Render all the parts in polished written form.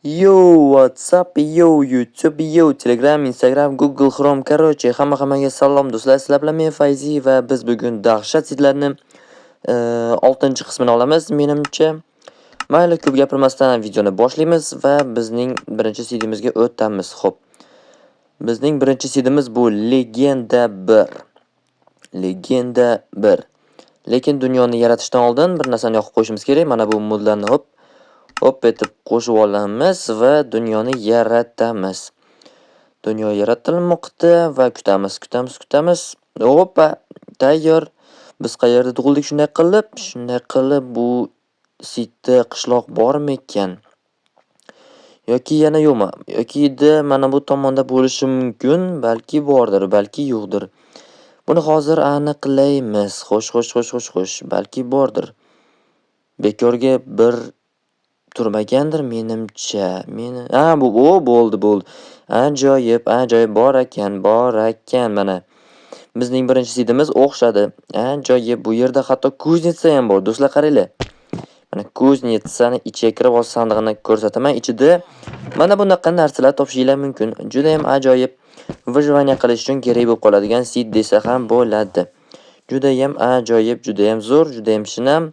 Yo, WhatsApp, yo, YouTube, yo, Telegram, Instagram, Google Chrome, короче, hamma hammaga salom, do'stlar. Sizlar bilan men, Fayzi, va biz bugun dahshat seedlarni 6-qismini olamiz, menimcha. Mayli, ko'p gapirmasdan videoni boshlaymiz va bizning birinchi seedimizga o'tamiz. Xo'p. Bizning birinchi seedimiz bu Legenda 1. Legenda 1. Lekin dunyoni yaratishdan oldin bir narsani yoqib qo'yishimiz kerak. Mana bu modlarni hop hop etib qo'shib olamiz va dunyoni yaratamiz. Dunyo yaratilmoqda va kutamiz, kutamiz, kutamiz. Hoppa, tayyor. Biz qayerda tug'ildik shunday qilib? Shunday qilib, bu seedda qishloq bormikan? Yoki yana yo'qmi? Yokida mana bu tomonda bo'lishi mumkin, balki bordir, balki yo'qdir. Buni hozir aniqlaymiz. Xo'sh, xo'sh, xo'sh, xo'sh, xo'sh, balki bordir. Bekorga bir turmagandir, menimcha. Meni ha, bu o bo'ldi, bo'ldi. Ajoyib, ajoyib, bor ekan, bor ekan mana. Bizning birinchi seedimiz o'xshadi. Ajoyib, bu yerda hatto кузница ham bor. Do'stlar, qaranglar. Mana кузница ni ichiga kirib, hozir sandig'ini ko'rsataman. Ichida mana bunaqa narsalar topishinglar mumkin. Juda ham ajoyib. Выживание qilish uchun kerak bo'lib qoladigan seed desa ham bo'ladi. Judayam ajoyib, judayam zo'r, judayam shinam.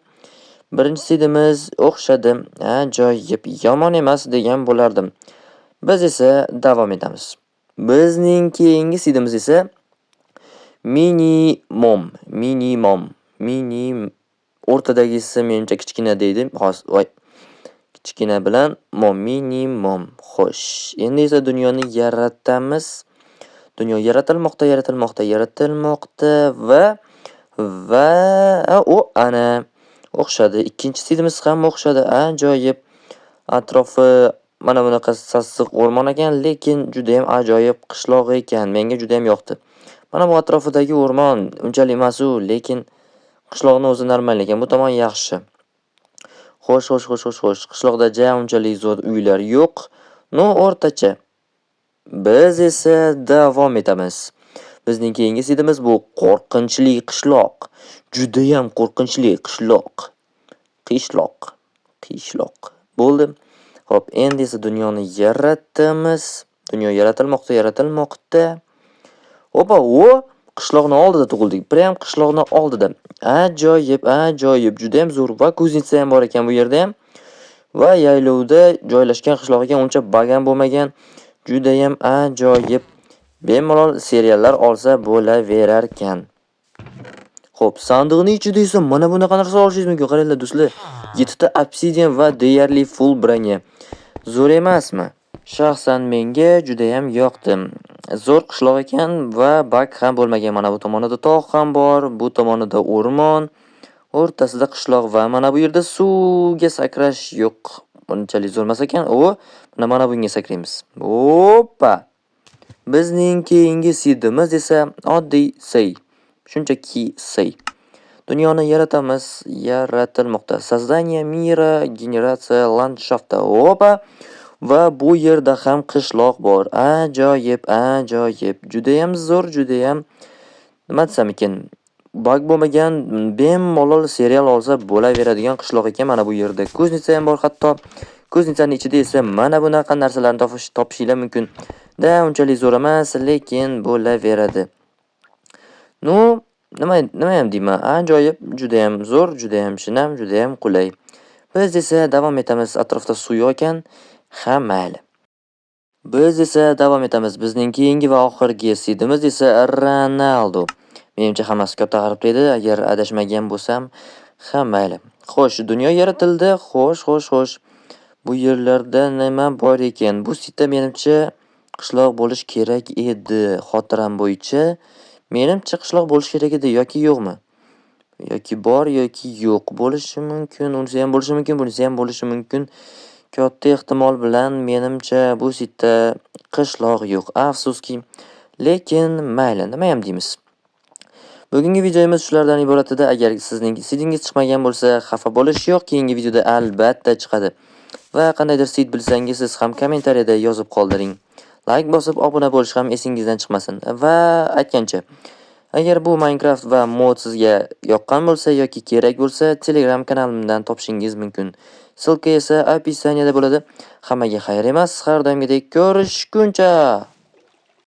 Birinchi seedimiz o'xshadi. Ajoyib, yomon emas degan bo'lardim. Biz esa davom etamiz. Bizning keyingi seedimiz esa Minimum, minimum, minim o'rtadagisi menimcha kichkina deydi. Hozir, voy. Kichkina bilan mom, minimum. Xo'sh, endi esa dunyoni yaratamiz. Dunyo yaratilmoqda, yaratilmoqda, yaratilmoqda va o ana o'xshadi. Ikkinchi seedimiz ham o'xshadi. Ajoyib. Atrofi mana bunaqa sassiq o'rmon ekan, lekin judayam ajoyib qishloq ekan. Menga judayam yoqdi. Mana bu atrofidagi o'rmon unchalik emas-u, lekin qishloqni o'zi normal ekan. Bu tomon yaxshi. Xo'sh, xo'sh, xo'sh, xo'sh, xo'sh. Qishloqda ja unchalik zo'r uylar yo'q. Но, o'rtacha. Biz esa davom etamiz. Bizning keyingi seedimiz bu qo'rqinchli qishloq. Judayam qo'rqinchli qishloq. Qishloq. Qishloq. Bo'ldi. Xo'p, endi esa dunyoni yaratamiz. Dunyo yaratilmoqda, yaratilmoqda. Opa, o! Qishloqni oldida tug'ildik. Prям qishloqni oldida. Ajoyib, ajoyib, judayam zo'r va кузница ham bor ekan bu yerda ham. Va yaylovda joylashgan qishloq ekan, uncha bagan bo'lmagan. Judayam ajoyib. Bemalol seriallar olsa bo'laverarkan. Xo'p, sandiqning ichida esa mana bunaqa narsa olishingiz mumkin. Qaranglar, do'stlar. 7 ta obsidian va deyarli full броня. Zo'r emasmi? Shaxsan menga judayam yoqdi. Zo'r qishloq ekan va баг ham bo'lmagan. Mana bu tomonida tog' ham bor, bu tomonida o'rmon, o'rtasida qishloq va mana bu yerda suvga sakrash yo'q. Bunchalik zo'r emas ekan. O, mana bunga sakraymiz. Oppa! Bizning keyingi seedimiz esa oddiy say. Shunchaki say. Dunyoni yaratamiz, yaratilmoqda. Создание мира, генерация ландшафта. Opa! Va bu yerda ham qishloq bor. Ajoyib, ajoyib. Judayam zo'r, judayam, nima desam ekan, баг bo'lmagan, bemalol serial olsa bo'laveradigan qishloq ekan mana bu yerda. Кузница ham bor hatto. Кузница ning ichida esa mana bunaqa narsalarni topishinglar mumkin. Да, unchalik zo'r emas, lekin bo'laveradi. Ну, nima ham deyman, ajoyib, judayam zo'r, judayam shinam, judayam qulay. Biz esa davom etamiz. Atrofda suv yo'q ekan. Ha, mayli. Biz esa davom etamiz. Bizning keyingi va oxirgi seedimiz esa Ronaldo. Menimcha, hammasi katta harfda edi, agar adashmagan bo'lsam. Ha, mayli. Xo'sh, dunyo yaratildi. Xo'sh, xo'sh, xo'sh. Bu yerlarda nima bor ekan? Bu seedda, menimcha, qishloq bo'lishi kerak edi. Xotiram bo'yicha, menimcha, qishloq bo'lishi kerak edi yoki yo'qmi? Yoki bor yoki yo'q bo'lishi mumkin. Unisi ham bo'lishi mumkin, bunisi ham bo'lishi mumkin. Katta ehtimol bilan, menimcha, bu seedda qishloq yo'q. Afsuski. Lekin mayli, nimayam deymiz. Bugungi videomiz shulardan iborat edi. Agar sizning seedingiz chiqmagan bo'lsa, xafa bo'lish yo'q. Keyingi videoda albatta chiqadi. Va qandaydir seed bilsangiz, siz ham kommentariyada yozib qoldiring. Like bosib, obuna bo'lish ham esingizdan chiqmasin. Va aytgancha, Agar bu Minecraft va mod sizga yoqqan bo'lsa yoki kerak bo'lsa, Telegram kanalimdan topishingiz mumkin. Ссылка esa описание da bo'ladi. Hammaga xayr emas, har doimgidek ko'rishguncha.